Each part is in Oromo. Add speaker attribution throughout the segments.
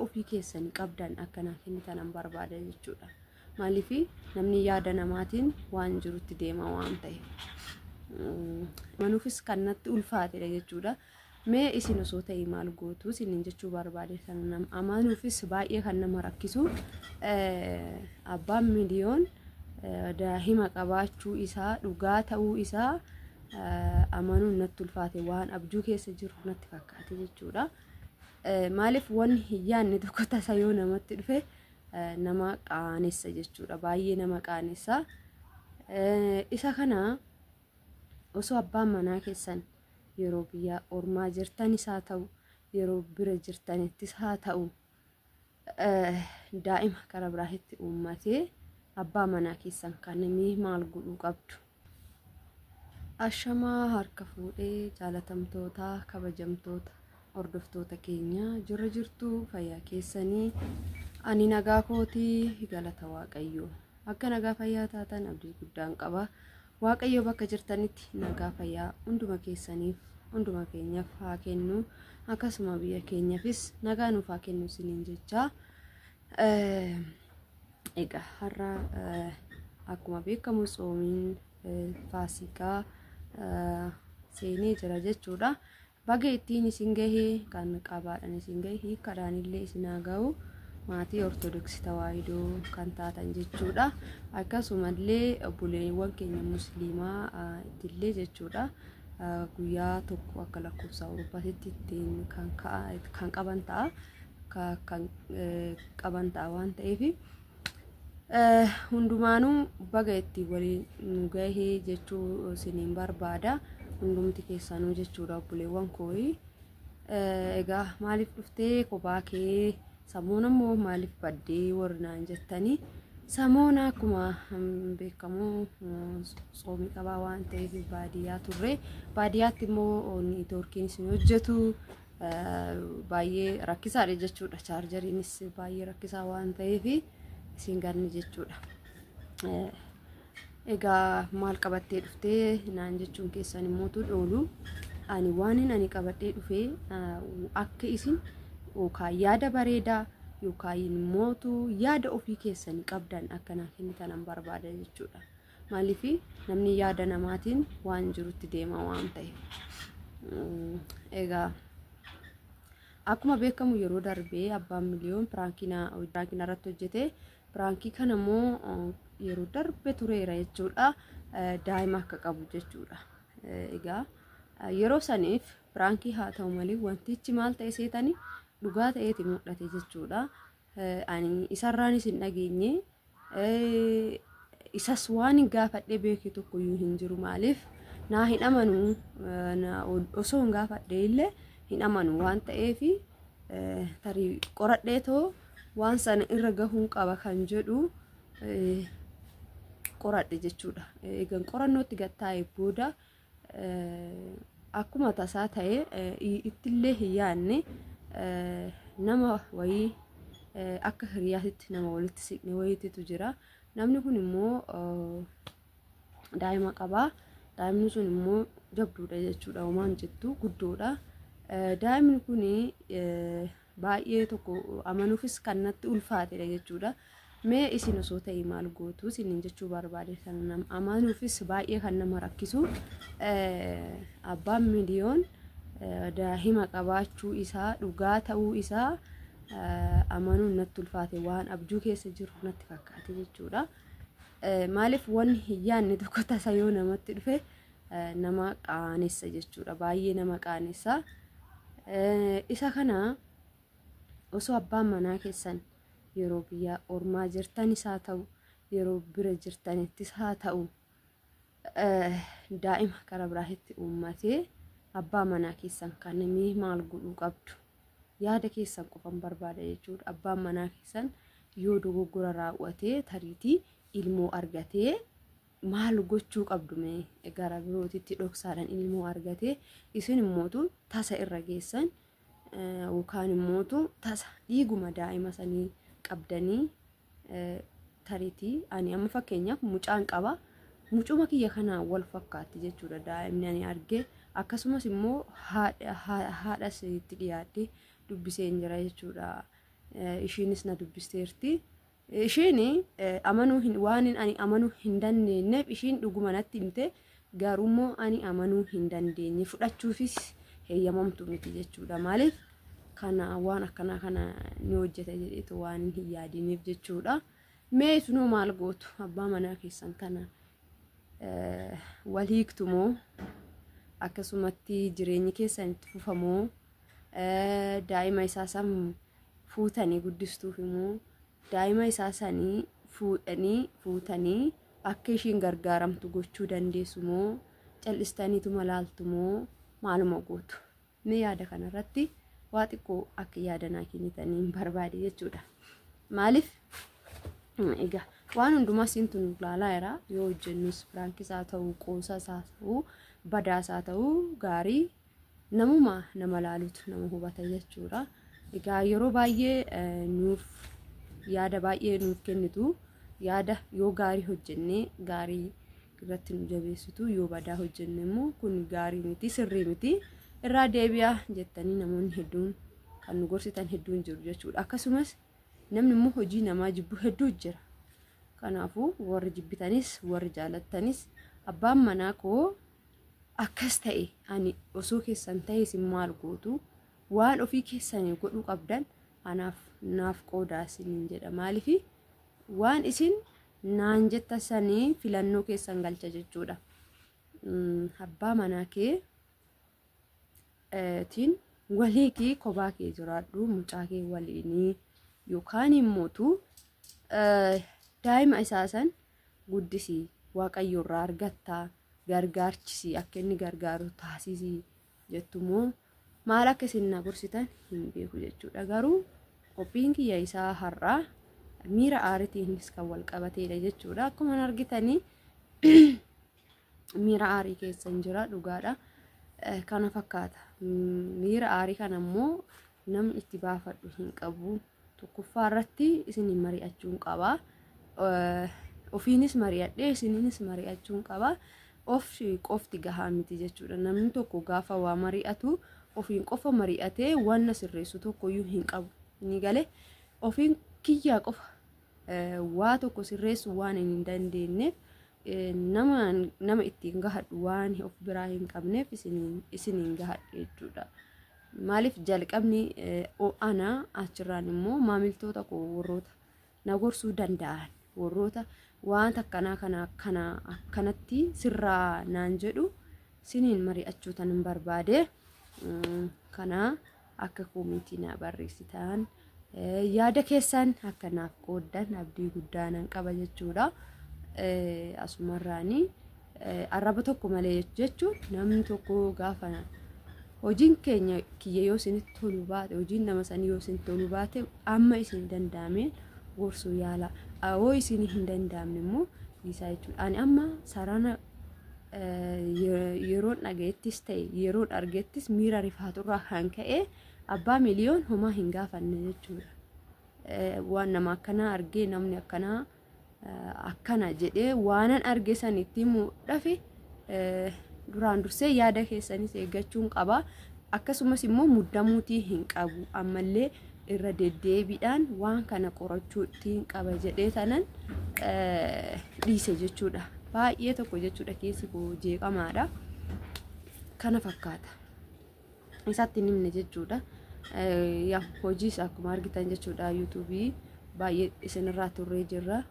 Speaker 1: ofii keessanii qabdan akka naa kennitanan barbaada jechuudha. Maaliif namni yaada namaatiin waan jirutti deema waan ta'eef. Manuufis kan natti ulfaatedha jechuudha. Mee isin osoo ta'e maal gootu isiniin jechuu barbaade sana amanuufis baay'ee kan nama rakkisu abbaan miliyoon daa'ima qabaachuu isaa dhugaa ta'uu isaa amanuun natti ulfaate waan abjuu keessa jiru natti fakkaate jechuudha. Maaliif wanni hin yaadne tokko tasa yoo namatti dhufe nama qaanessa jechuudha. Baay'ee nama qaanessa. Isa kana osoo abbaan manaa keessan yeroo biyya ormaa jirtanis haa ta'u yeroo bira jirtanittis haa ta'u daa'ima karaa biraatitti uummatee abbaa manaa keessan kan mee maal godhuu qabdu? Ashamaa harka fuudhee jaalatamtoota kabajamtoota hordoftoota keenya jirra jirtu fayyaa keessanii ani nagaa kootii galata waaqayyoo akka nagaa fayyaa taatan abdii guddaan qaba. Waaqayyo bakka jirtanitti nagaa fayyaa hunduma keessaniif hunduma keenyaaf haa kennu akkasuma biyya keenyaafis nagaa nuuf haa kennu isiniin jechaa. Egaa har'a akkuma beekamu tsoomiin faasikaa seenee jira jechuudha. Baga ittiin isin gahee kan qabaadhaan isin gahe hiikkaadhaan illee isin haa gahu maatii Ortodoksii Tawaahidoo kan taatan jechuudha. Akkasumallee obboleewwan keenya musliimaa ittillee jechuudha. Guyyaa tokko akka lakkoofsa Awurooppaatti ittiin kan qaban ta'a. Kan qaban ta'a waan ta'eef hundumaanuu baga itti waliin nu gahee jechuu isiniin barbaada. Hundumti keessanuu jechuudha obboleewwan kooyi. Egaa maaliif dhuftee kophaa kee samoona immoo maaliif baddee warri naan jettanii samoona akkuma beekamu tsoomii qabaa waan ta'eef baadiyyaa turre. Baadiyyaatti immoo neetwoorkiin isin hojjetu baay'ee rakkisaadha jechuudha. Chaarjariinis baay'ee rakkisaa waan ta'eef isin ganne jechuudha. Egaa maal qabattee dhuftee naan jechuun keessan immoo dhoolu. Ani waan ani qabadhee dhufee akka isin yookaan yaada bareedaa yookaan immootu yaada ofii keessanii qabdan akka naa kennitanan barbaada jechuudha. Maaliif namni yaada namaatiin waan jirutti deema waan ta'eef. Egaa akkuma beekamu yeroo darbee abbaan miliyoon piraankii irratti hojjete. Piraankii kana immoo yeroo darbe tureera jechuudha. Daa'ima akka qabu jechuudha. Egaa yeroo saniif piraankii haa ta'u malee wantichi maal ta'e seetanii dhugaa ta'eeti mul'ate jechuudha. Ani isarraanis hin dhageenye. Isas waan hin gaafadhee beeke tokkoyyuu hin jiru maaliif naa hin amanu osoo hin gaafadhee illee hin amanu waan ta'eef tarii qoradhee too waan sana irra gahuun qaba kan jedhu qoradhe jechuudha. Eegan qorannootti gattaa'e booda akkuma tasaa ta'e ittillee hin yaadne nama wayii akka hiriyaatitti nama walitti siqne wayiititu jira. Namni kun immoo daa'ima qaba. Daa'imni sun immoo jabduudha jechuudha. Homaan jettu guddoodha. Daa'imni kun baay'ee tokko amanuufis kan natti ulfaatedha jechuudha. Mee isin osoo ta'e maal gootu isiniin jechuu barbaade sana amanuufis baay'ee kan nama rakkisu abbaan miliyoon daa'ima qabaachuu isaa dhugaa ta'uu isaa amanuun natti ulfaate waan abjuu keessa jiru natti fakkaate jechuudha. Maaliif wanni hin yaadne tokko tasa yoo namatti dhufe nama qaanessa jechuudha. Baay'ee nama qaanessa. Isa kana osoo abbaan manaa keessan yeroo biyya ormaa jirtanis haa ta'u yeroo bira jirtanittis haa ta'u daa'ima karaa biraatitti uummatee abbaa manaa keessan kan mee maal godhuu qabdu? Yaada keessan qofan barbaada jechuudha. Abbaan manaa keessan yoo dogoggora raawwatee tariitii ilmoo argatee maal gochuu qabdu mee gara birootitti dhoksaadhaan ilmoo argatee isin immootu tasa irra geessan yookaan immootu tasa dhiiguma daa'ima sanii qabdanii tariitii ani amma fakkeenyaaf mucaan qaba. Mucuma kiyya kanaan wal fakkaatti jechuudha daa'imni ani arge akkasumas immoo haadhas itti dhiyaadhe dubbiseen jira jechuudha. Ishiinis na dubbisteerti. Ishiin amanuu hin waan ani amanuu hin dandeenyeef ishiin dhuguma natti himte, garuummoo ani amanuu hin dandeenye, fudhachuufis heeyyamamtu miti jechuudha. Maaliif kana waan akkanaa kana ni hojjeta jedheetu waan hin yaadiniif jechuudha. Mee isinuu maal gootu? Abbaa manaa keessan kana wal hiiktu moo akkasumatti jireenyi keessan itti fufamoo, daa'ima isaa san fuutanii guddistuuf immoo daa'ima isaa sanii fuudhanii fuutanii akka ishiin gargaaramtu gochuu dandeessu moo cal'istaniituma laaltu moo maaluma gootu? Mee yaada kanarratti waa xiqqoo akka yaada naa kennitanii hin barbaade jechuudha. Maaliif egaa waan hundumaa siintu nu ilaalaa jira, yoo hojjennus piraankis haa ta'u, qoosaas haa ta'u, badaas haa ta'u, gaarii, namuma nama laalutu nama hubata jechuudha. Egaa yeroo baay'ee nuuf yaada baay'ee nuuf kennitu, yaada yoo gaarii hojjennee gaarii irratti nu jabeessitu, yoo badaa hojjenne immoo kun gaarii miti, sirrii miti, irraa deebi'aa jettanii namoonni hedduun kan nu gorsitan hedduun jiru jechuudha. Akkasumas namni immoo hojii namaa jibbu hedduu jira. Kanaafuu warri jibbitanis warri jaalattanis, abbaan manaa koo akkas ta'e, ani osoo keessan ta'e isin maal gootu? Waan ofii keessanii godhuu qabdan anaaf naaf qoodaa isiniin jedha. Maaliif waan isin naan jetta sanii filannoo keessan galcha jechuudha. Abbaa manaa kee tiin walii kee kophaa kee jiraadhu mucaa kee waliinii, yookaan immootu daa'ima isaa san guddisii, waaqayyo irraa argattaa, gargaarchisii, akka inni gargaaru taasisii jettumoo maal akka isin na gorsitan hin beeku jechuudha. Garuu qophiin kiyya isaa har'aa miira aariitiinis kan wal qabateedha jechuudha. Akkuma argitanii miira aarii keessan jira, dhugaadha. Kana fakkaata. Miira aarii kana immoo namni itti baafadhu hin qabu. Tokkoffaa irratti isiniin mari'achuun qaba. Ofiinis mari'adhee isiniinis mari'achuun qaba. Of qofti gahaa miti jechuudha. Namni tokko gaafa waa mari'atu ofiin qofa mari'atee wanna sirreessu tokkoyyuu hin qabu. Inni galee ofiin kiyyaa qofa waa tokko sirreessu waan hin dandeenyeef, nama ittiin gahadhu waan of biraa hin qabneef isiniin gahadhu jechuudha. Maaliif jalqabni ana, achirraan immoo maamiltoota koo warroota na gorsuu danda'an, warroota waan akkanaa kana akkana akkanatti sirraa naan jedhu siniin mari'achuu tan hin barbaade. Kana akka koomitii na barreessitan, yaada keessan akka naaf qooddan abdii guddaa nan qaba jechuudha. Asumarraanii arraba tokko malee jechuun, namni tokko gaafa hojiin keenya kiyya yoo isinitti tolu baate, hojiin nama sanii yoo isinitti tolu baate, amma isin danda'ameen gorsuu yaala. Yoo isin hin danda'amne immoo dhiisaa jechuudha. Ani amma sarana yeroon dhagayeettis ta'e yeroon argettis miira rifaaturraa kan ka'e abbaa miliyoon homaa hin gaafanne jechuudha. Waan nama akkanaa argee, namni akkanaa akkana jedhee waanan arge san itti himuudhaaf duraan dursee yaada keessanis eeggachuun qaba. Akkasumas immoo muddamuutii hin qabu. Ammallee irra deddeebiidhaan waan kana qorachuutiin qaba jedhee tanan dhiise jechuudha. Baay'ee tokko jechuudha, keessi koo jeeqamaadha. Kana fakkaata. Isatti hin himne jechuudha. Yaa hojiis akkuma argitan jechuudha, yuutuubii baay'ee isinirraa turree jirra.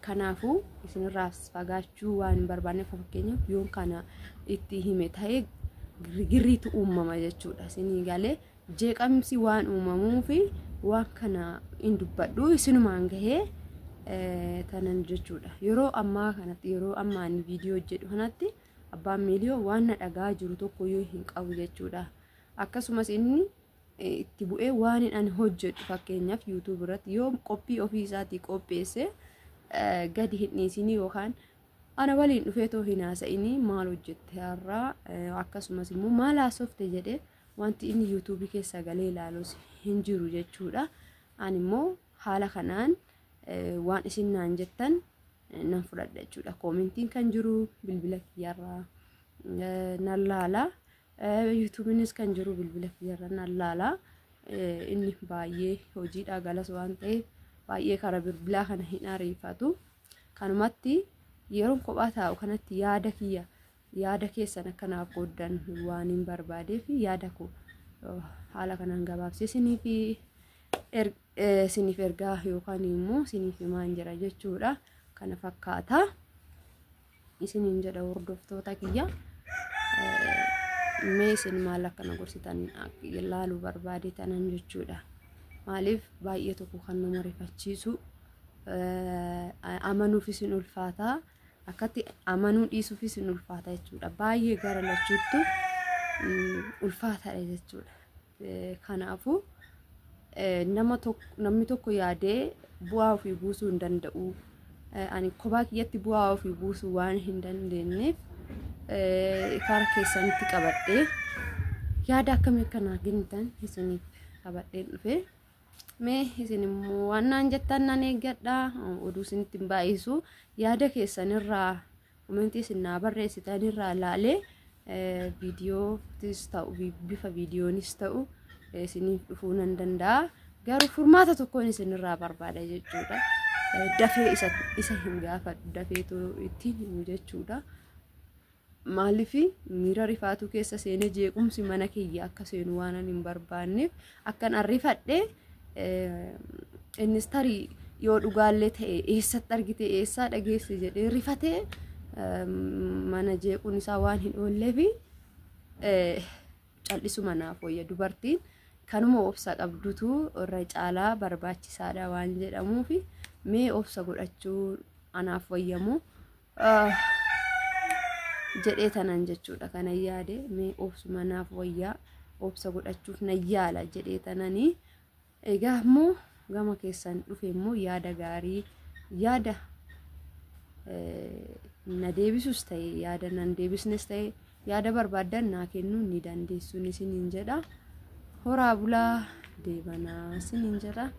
Speaker 1: Kanaafuu isinirraa fagaachuu waan hin barbaanneef, fakkeenyaaf yoon kana itti hime ta'ee girgirriitu uumama jechuudha. Isinii galee jeeqamsi waan uumamuufi waan kana hin dubbadhu, isinumaan gahee tanan jechuudha. Yeroo ammaa kanatti, yeroo ammaa ani viidiyoo hojjedhu kanatti, abbaan miiliyoo waan na dhagaa jiru tokkoyyuu hin qabu jechuudha. Akkasumas inni itti bu'ee waan ani hojjedhu, fakkeenyaaf yuutuub irratti yoo qophii ofii isaatii qopheesse gadi hin dhiisinii, yookaan ana waliin dhufee too hin haasa'inii maal hojjette har'aa, akkasumas immoo maal haasofte jedhee wanti inni yuutuubii keessa galee ilaalus hin jiru jechuudha. Ani immoo haala kanaan waan isin naan jettan nan fudhadha jechuudha. Koomentiin kan jiru bilbila kiyyarraa nan laala. Yuutuubiinis kan jiru bilbila kiyyarra nan laala. Inni baay'ee hojiidhaa galas waan ta'eef baay'ee karaa bilbilaa kana hin ariifatu. Kanumatti yeroon kophaa taa'u kanatti yaada kiyya yaada keessan akkanaaf qooddan waan hin barbaadeef yaada koo haala kanaan gabaabsee isiniif ergaa yookaan immoo isiniif himaan jira jechuudha. Kana fakkaata isiniin jedha hordoftoota kiyya. Mee isin maal akkana gorsitan ilaaluu barbaade tanan jechuudha. Maaliif baay'ee tokko kan nama rifachiisu, amanuufis hin ulfaata, akkatti amanuu dhiisuufis hin ulfaata jechuudha. Baay'ee gara lachuuttu ulfaataadha jechuudha. Kanaafuu nama namni tokko yaadee bu'aa ofii buusuu hin danda'u. Ani kophaa kiyyatti bu'aa ofii buusuu waan hin dandeenyeef karaa keessanitti qabadhee yaada akkamii akkanaa kennitan isiniif qabadheen dhufe. Mee isin immoo waan naan jettan nan eeggadha. Oduu isinitti hin baay'isu. Yaada keessanirraa, komentii isin naa barreessitanirraa laalee viidiyootis ta'u, bifa viidiyoonis ta'u isiniif dhufuu nan danda'a. Garuu furmaata tokkoon isinirraa barbaada jechuudha. Dafee isa hin gaafadhu, dafeetu ittiin himu jechuudha. Maaliif miira rifaatuu keessa seenee jeequmsi mana kiyya akka seenu waan hin barbaanneef, akkan arrifadhee innis tarii yoo dhugaallee ta'e eessatti argite, eessaa dhageesse jedhee rifatee mana jeequun isaa waan hin oolleef cal'isuma naaf wayya. Dubartiin kanuma obsa qabdutu irra caalaa barbaachisaadha waan jedhamuuf, mee obsa godhachuu anaaf wayyamu jedhee tanan jechuudha. Kana yaade, mee obsuma naaf wayyaa, obsa godhachuuf nan yaala jedhee tananii. Egaa immoo gama keessan dhufe immoo yaada gaarii, yaada na deebisus ta'e, yaada nan deebisnes ta'e, yaada barbaaddan naa kennuu ni dandeessuun isiniin jedha. Horaa bulaa, deebanaa isiniin jedha.